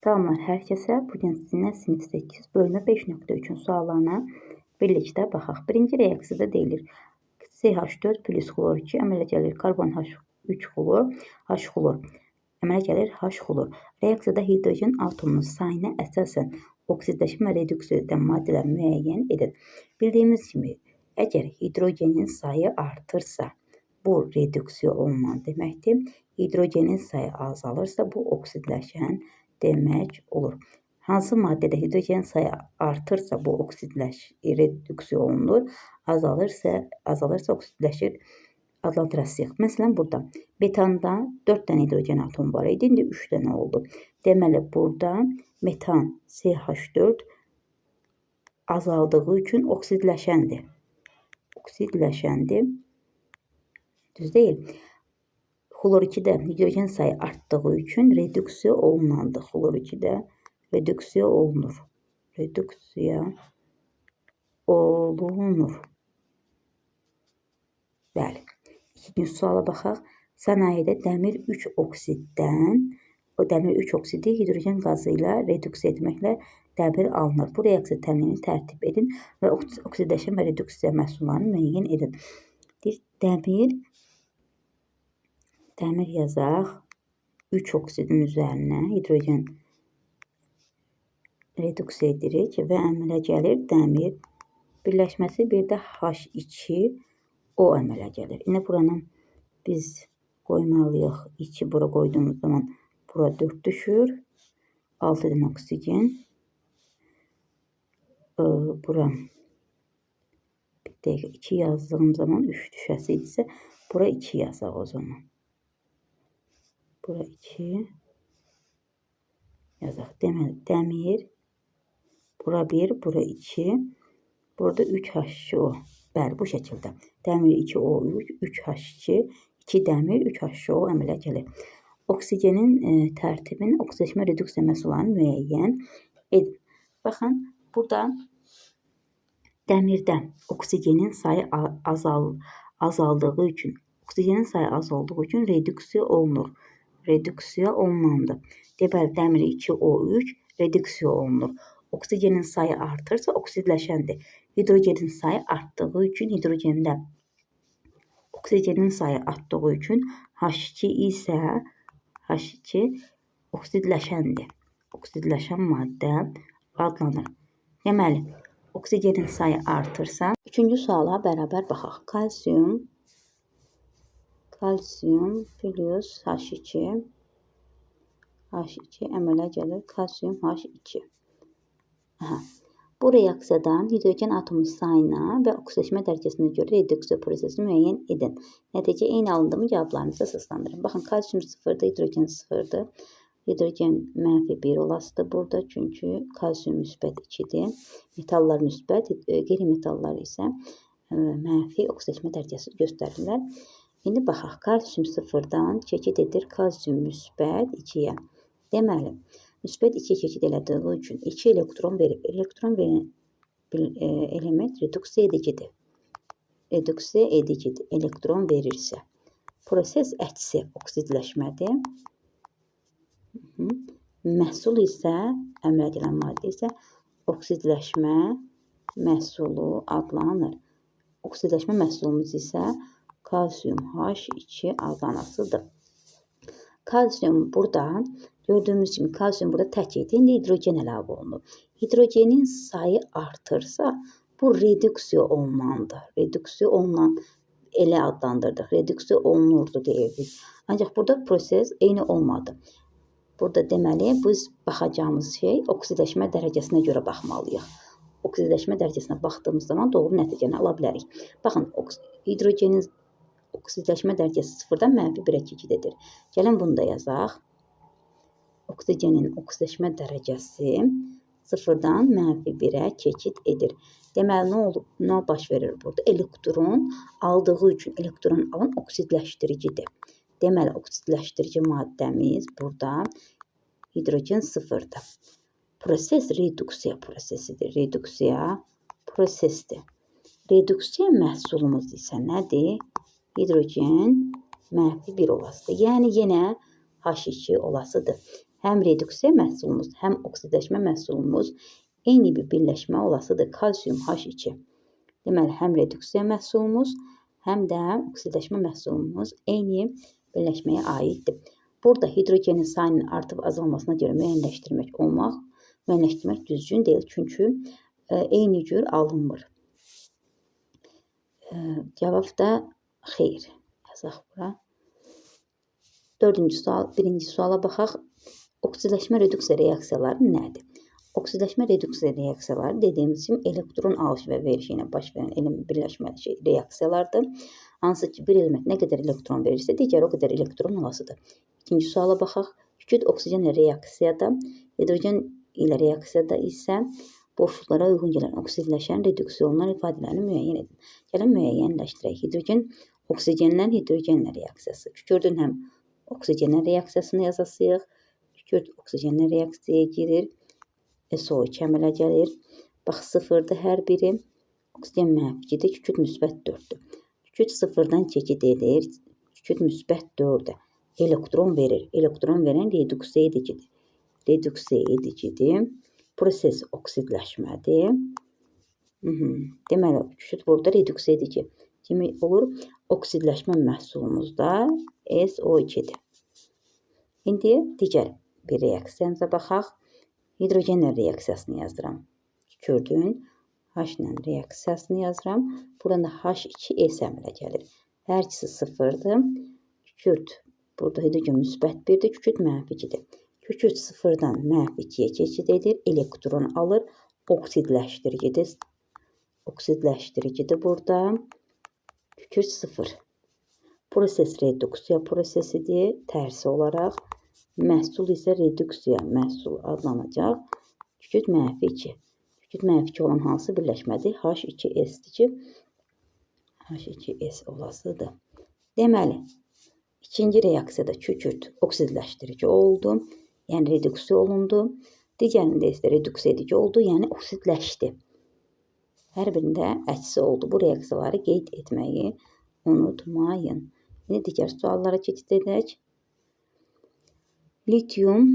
Salamlar hər kəsə. Bugün sizinlə sinif 8 bölmə 5.3-ün suallarına birlikdə baxaq. Birinci reaksiyada deyilir CH4 plus xlor 2 əmələ gəlir karbon H3 xlor, H xlor. Əmələ gəlir H xlor. Reaksiyada hidrogen atomunun sayına əsasən oksidləşmə və reduksiya edən maddələr müəyyən edin. Bildiyimiz kimi, əgər hidrogenin sayı artırsa, bu reduksiya olunan deməkdir. Hidrogenin sayı azalırsa, bu oksidləşən demək olur. Hansı maddədə hidrogen sayı artırsa, bu reduksiya olunur, azalırsa oksidləşir adlandırasıyıq. Məsələn, burada metanda 4 dənə hidrogen atomu var idi, indi 3 dənə oldu. Deməli, burada metan CH4 azaldığı üçün oksidləşəndir. Oksidləşəndir. Düz deyil. Xlor 2-də hidrogen sayı artdığı üçün reduksiya olunandır. Xlor 2-də reduksiya olunur. Reduksiya olunur. Bəli. İkinci suala baxaq. Sənayedə dəmir 3 oksiddən, o dəmir 3 oksidi hidrogen qazı ilə reduksiya etməklə dəmir alınır. Bu reaksiya təmlini tərtib edin və oksidləşən və reduksiya məhsullarını müəyyən edin. Deyir, dəmir yazaq. 3 oksidin üzərinə hidrogen reduksiya edirik və əmələ gəlir dəmir birləşməsi, bir də H2O əmələ gəlir. İndi buranın biz qoymalıyıq. 2 bura qoyduğumuz zaman bura 4 düşür. 6 dənə oksigen. Bura bir dəqiqə 2 yazdığım zaman 3 düşəsi idisə bura 2 yazaq o zaman. Bura 2 yazaq. Deməli, dəmir bura 1, bura 2, burada 3H2O. Bəli, bu şəkildə. Dəmir 2O3, 3H2, 2 dəmir, 3H2O əmələ gəlir. Oksigenin tərtibin oksidləşmə reduksiya məhsullarını müəyyən edin. Baxın, burada dəmirdə oksigenin sayı azaldığı üçün, oksigenin sayı az olduğu üçün reduksiya olunur. Reduksiya olunandır. Deməli, dəmir 2O3 reduksiya olunur. Oksigenin sayı artırsa oksidləşəndir. Hidrogenin sayı artdığı üçün hidrogendə oksigenin sayı artdığı üçün H2 isə H2 oksidləşəndir. Oksidləşən maddə adlanır. Deməli, oksigenin sayı artırsa, üçüncü suala bərabər baxaq. Kalsium plus H2, H2 əmələ gəlir. Kalsium H2. Aha. Bu reaksiyadan hidrogen atomu sayına və oksidləşmə dərəcəsinə görə reduksiya prosesini müəyyən edin. Nəticə eyni alındı mı cavablarınızı əsaslandırın. Baxın, kalsium 0-dır, hidrogen 0-dır. Hidrogen mənfi 1 olasıdır burada, çünki kalsium müsbət 2-dir. Metallar müsbət, qeyri-metallar isə mənfi oksidləşmə dərəcəsi göstərirlər. İndi baxaq, kalsium 0-dan keçid edir kalsium müsbət 2-yə. Deməli, müsbət 2-yə keçid elədiyi üçün 2 elektron verib. Elektron verən element reduksiya edicidir. Reduksiya edicidir. Elektron verirsə. Proses əksi oksidləşmədir. Məhsul isə, əmələ gələn maddə isə oksidləşmə məhsulu adlanır. Oksidləşmə məhsulumuz isə kalsium H2 adlanasıdır. Kalsium burada, gördüyümüz kimi kalsium burada tək idi. İndi hidrogen əlavə olunur. Hidrogenin sayı artırsa, bu reduksiya olunandır. Reduksiya olunan elə adlandırdıq. Reduksiya olunurdu deyirdik. Ancaq burada proses eyni olmadı. Burada deməli, biz baxacağımız şey oksidləşmə dərəcəsinə görə baxmalıyıq. Oksidləşmə dərəcəsinə baxdığımız zaman doğru nəticəni ala bilərik. Baxın, hidrogenin oksidləşmə dərəcəsi 0-dan mənfi 1-ə keçid edir. Gəlin bunu da yazaq. Oksigenin oksidləşmə dərəcəsi 0-dan mənfi 1-ə keçid edir. Deməli, nə olub, nə baş verir burada? Elektron aldığı üçün elektron alan oksidləşdiricidir. Deməli, oksidləşdirici maddəmiz burada hidrogen 0-dır. Proses reduksiya prosesidir. Reduksiya prosesdir. Reduksiya məhsulumuz isə nədir? Hidrogen mənfi 1 olasıdır. Yəni, yenə H2 olasıdır. Həm reduksiya məhsulumuz, həm oksidləşmə məhsulumuz eyni bir birləşmə olasıdır. Kalsium H2. Deməli, həm reduksiya məhsulumuz, həm də oksidləşmə məhsulumuz eyni birləşməyə aiddir. Burada hidrogenin sayının artıb azalmasına görə müəyyənləşdirmək olmaq, müəyyənləşdirmək düzgün deyil. Çünki eyni cür alınmır. Cavab da xeyr. Yazaq bura. Dördüncü sual, birinci suala baxaq. Oksidləşmə reduksiya reaksiyaları nədir? Oksidləşmə reduksiya reaksiyaları dediyimiz kimi elektron alış və verişi ilə baş verən birləşmə reaksiyalardır. Hansı ki, bir element nə qədər elektron verirsə, digəri o qədər elektron olasıdır. İkinci suala baxaq. Kükürt oksigenlə reaksiyada, hidrogen ilə reaksiyada isə boşluqlara uyğun gələn oksidləşən reduksiya olunan ifadələrini müəyyən edin. Gəlin müəyyənləşdirək. Hidrogen oksigenlə hidrogenlə reaksiyası. Kükürdün həm oksigenlə reaksiyasını yazasıyıq. Kükürt oksigenlə reaksiyaya girir. SO2 əmələ gəlir. Bax, sıfırdır hər biri. Oksigen mənfi 2-dir, kükürt müsbət 4-dür. Kükürt sıfırdan keçid edir. Kükürt müsbət 4-ə. Elektron verir. Elektron verən reduksiya edicidir. Reduksiya edicidir. Proses oksidləşmədir. Deməli, kükürt burada reduksiya edici. Kimi olur? Oksidləşmə məhsulumuz da SO2-dir. İndi digər bir reaksiyamıza baxaq. Hidrogenlə reaksiyasını yazdıram. Kükürdün H ilə reaksiyasını yazıram. Buradan da H2S əmələ gəlir. Hər ikisi sıfırdır. Kükürt, burada hidrogen müsbət 1-dir, kükürt mənfi 2-dir. Kükürt sıfırdan mənfi 2-yə keçid edir, elektron alır, oksidləşdiricidir. Oksidləşdiricidir burada. Kükürt sıfır. Proses reduksiya prosesidir. Tərsi olaraq. Məhsul isə reduksiya məhsulu adlanacaq. Kükürt mənfi 2. Kükürt mənfi 2 olan hansı birləşmədir? H2S-dir ki, H2S olasıdır. Deməli, ikinci reaksiyada kükürt oksidləşdirici oldu. Yəni reduksiya olundu. Digərində isə reduksiya edici oldu, yəni oksidləşdi. Hər birində əksi oldu. Bu reaksiyaları qeyd etməyi unutmayın. İndi digər suallara keçid edək. Litium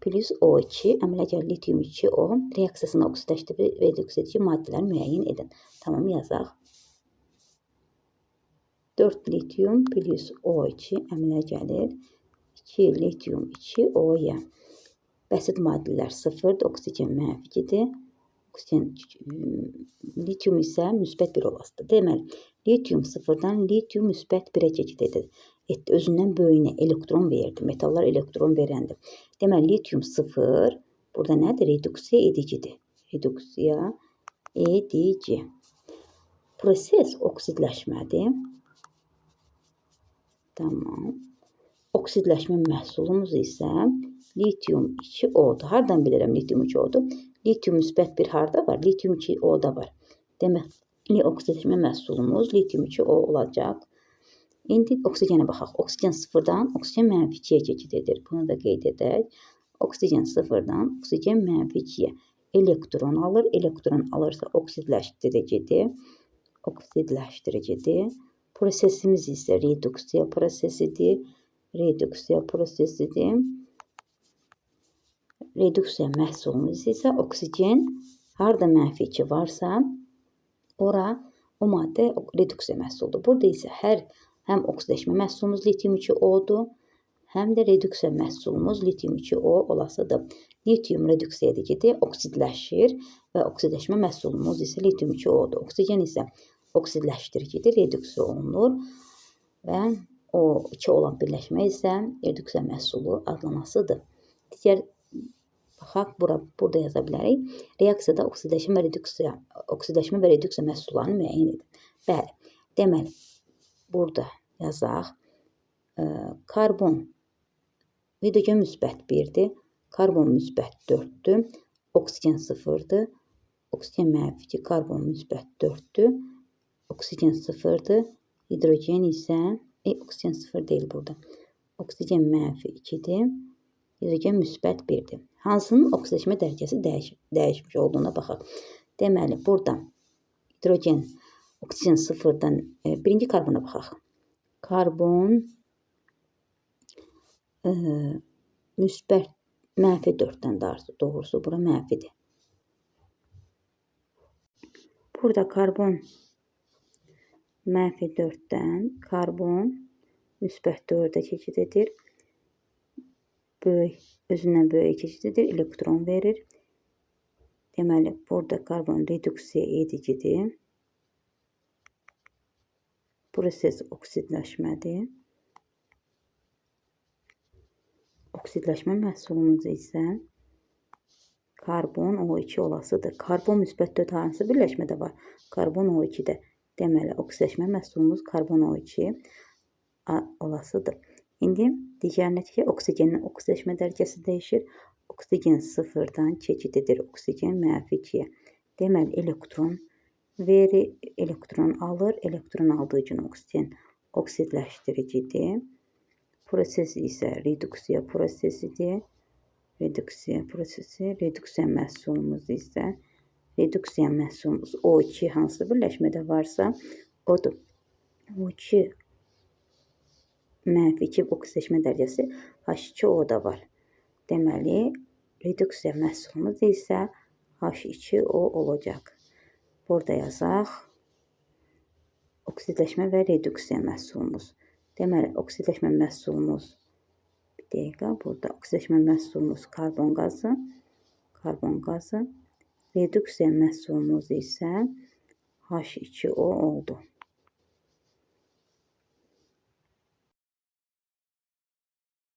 plus O2 əmələ gəlir litium 2O reaksiyasını oksidləşdirib reduksiya edici maddələri müəyyən edin. Tamam, yazaq. 4 litium plus O2 əmələ gəlir. 2 litium 2O-ya. Bəsit maddələr 0-dır, oksigen mənfi 2-dir. Oksigen, litium isə müsbət 1 olasıdır. Deməli, litium 0-dan litium müsbət 1-ə keçid edir. Etdi, özündən böyüyünə elektron verdi. Metallar elektron verəndir. Deməli, litium 0 burada nədir? Reduksiya edicidir. Reduksiya edici. Proses oksidləşmədir. Tamam. Oksidləşmə məhsulumuz isə litium 2O-dur. Hardan bilirəm litium 2O-dur? Litium müsbət 1 harda var? Litium 2O-da var. Deməli, oksidləşmə məhsulumuz litium 2O olacaq. İndi oksigenə baxaq. Oksigen 0-dan oksigen mənfi 2-yə keçid edir. Bunu da qeyd edək. Oksigen 0-dan oksigen mənfi 2-yə elektron alır. Elektron alırsa oksidləşdiricidir. Oksidləşdiricidir. Prosesimiz isə reduksiya prosesidir. Reduksiya prosesidir. Reduksiya məhsulumuz isə oksigen harda mənfi 2 varsa, ora o maddə reduksiya məhsuludur. Burada isə həm oksidləşmə məhsulumuz litium 2O-dur, həm də reduksiya məhsulumuz litium 2O olasıdır. Litium reduksiya edicidir, oksidləşir və oksidləşmə məhsulumuz isə litium 2O-dur. Oksigen isə oksidləşdiricidir, reduksiya olunur və o 2 olan birləşmə isə reduksiya məhsulu adlanasıdır. Digər baxaq, burada yaza bilərik. Reaksiyada oksidləşmə və reduksiya məhsullarını müəyyən edin. Bəli, deməli, burada yazaq. Karbon hidrogen müsbət 1-dir. Karbon müsbət 4-dür. Oksigen 0-dır. Oksigen mənfi 2, karbon müsbət 4-dür. Oksigen 0-dır. Hidrogen isə oksigen 0 deyil burada. Oksigen mənfi 2-dir. Hidrogen müsbət 1-dir. Hansının oksidləşmə dərəcəsi dəyişmiş olduğuna baxaq. Deməli, burada hidrogen, oksigen 0-dan birinci karbona baxaq. Karbon Mənfi 4-dən də doğrusu bura mənfidir. Burada karbon mənfi 4-dən karbon müsbət 4-ə keçid edir. Böyük, özündən böyük keçid edir, elektron verir. Deməli, burada karbon reduksiya edicidir. Proses oksidləşmədir. Oksidləşmə məhsulumuz isə karbon O2 olasıdır. Karbon müsbət 4 hansı birləşmədə var? Karbon O2-də. Deməli, oksidləşmə məhsulumuz karbon O2 olasıdır. İndi digərinə ki, oksigenin oksidləşmə dərəcəsi dəyişir. Oksigen sıfırdan keçid edir oksigen mənfi 2-yə. Deməli, elektron verir, elektron alır. Elektron aldığı üçün oksigen oksidləşdiricidir. Proses isə reduksiya prosesidir. Reduksiya prosesi, reduksiya məhsulumuz isə reduksiya məhsulumuz O2 hansı birləşmədə varsa odur. O2 mənfi 2 oksidləşmə dərəcəsi H2O-da var. Deməli, reduksiya məhsulumuz isə H2O olacaq. Burada yazaq. Oksidləşmə və reduksiya məhsulumuz. Deməli, oksidləşmə məhsulumuz bir dəqiqə, burada oksidləşmə məhsulumuz karbon qazı, karbon qazı. Reduksiya məhsulumuz isə H2O oldu.